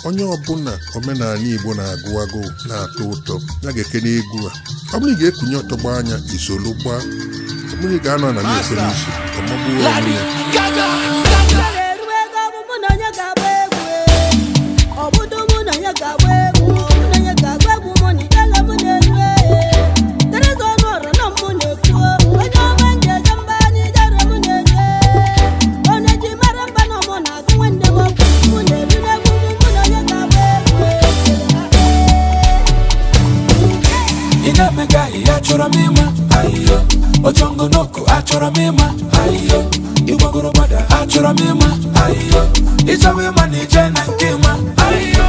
Onye ọbụla omenala Igbo na-agụ agụụ na-atọ ụtọ ya ga-ekene egwu a. Ọ bụrụ ị ga-ekunye ọtọgba anya isolu gbaa, ọ bụrụ ị ga-anọ na na-ekwe n'isi ọmagbuo onwe ya. Eruego bụ mụ na onye ga-agba egwu, ọ bụdụ mụ na onye ga-agba egwu, mụ na onye ga-agba egwu, mụ na ijele mụ na-eru. Teresa Ọnụọra na mụ na-ekwu, onye ọma nje eje mba anyị jere mụ na-eru, onye ji mara mba na mụ na-agụ nwanne m okwu mụ na-eru n'egwu mụ, mụ na onye ga-agba egwu. Ị na-emega ihe achọrọ m ịma ayiyo, ojongonoko achọrọ m ịma ayiyo, ịgbagoro gbada achọrọ m ịma ayiyo, ịchọwa ịma na ije na nke ịma ayiyo,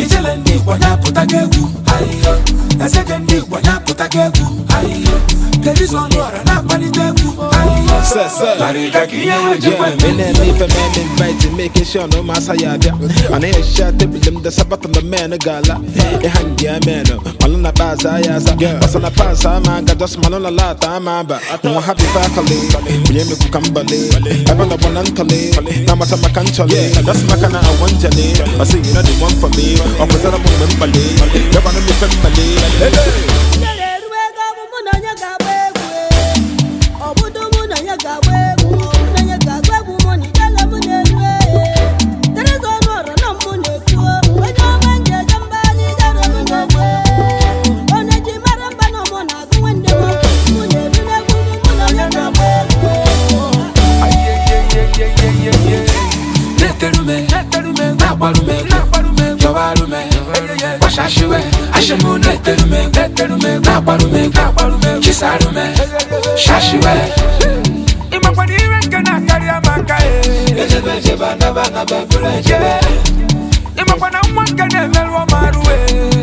ijele ndị Igbo nyapụta gị egwu ayiyo, ezege ndị Igbo nyapụta gị egwu ayiyo, Teriza Ọnụọra na-akpalite egwu ayiyo. Sir, sir. Larịga ka ihe ha jikwa Yeah, me na ife man invite, making sure no masa ya bịa. Ana ehicha tebụl m desa battle man gala. Ịha ndị ya men, malụ na pass ya asa. Basa na pass ama aga just malụ na lata ama aba. Nwa happy faculty, onye mekwu ka mbale. Ebe na gbana ntọle, na amata maka nchọle. That's maka na awa njale. I say you know the one for me. Ọ pụtara m mgbe mkpale. Gabana m ife mmale. Hey, hey. Ijele eruego bụ mụ na onye ga-agba egwu, ọ bụdụ mụ na onye ga-agba egwu, mụ na onye ga-agba egwu, mụ na ijele mụ na-eru. Teresa Ọnụọra na mụ na-ekwu, onye ọma nje eje mba anyị jere mụ na-egwu, onye ji mara mba na mụ na-agụ nwanne m okwu mụ na-eru n'egwu mụ, na onye ga-agba egwu. Na-eterume, na-agbarume, yọwarume, gbachashiwe ashemu, na-eterume, na-agbarume, chisarume, shashiwe. Ịmakwana ire nke na-akarị amaka e ejebe ejebe anaba anaba bụrụ ejebe. Ịmakwana nwa nke na-emerụ ọmarụ e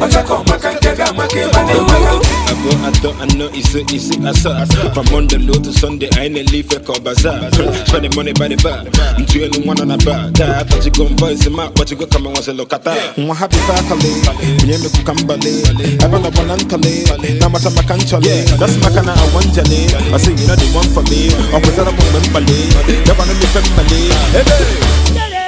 ọchakọ maka nke ga-amaka ịma na-enweka. Abụọ, atọ, anọ, ise, isi, asaa. From Monday low to Sunday, anyị na-ele ife ka ọ bazaar. Spending money by the bar. Ntụ elu nwa nọ na bar. Taa atachigo m voice ma akpọchigo ka m nwasịlụ kata. Nwa happy faculty, onye mekwu ka mbale. Ebe na gbana ntọle, na amata maka nchọle. That's maka na awa njale. I say you know the one for me. Ọ kwụsara m mgbe mkpale. Gabana m ife mmale. Hey, hey.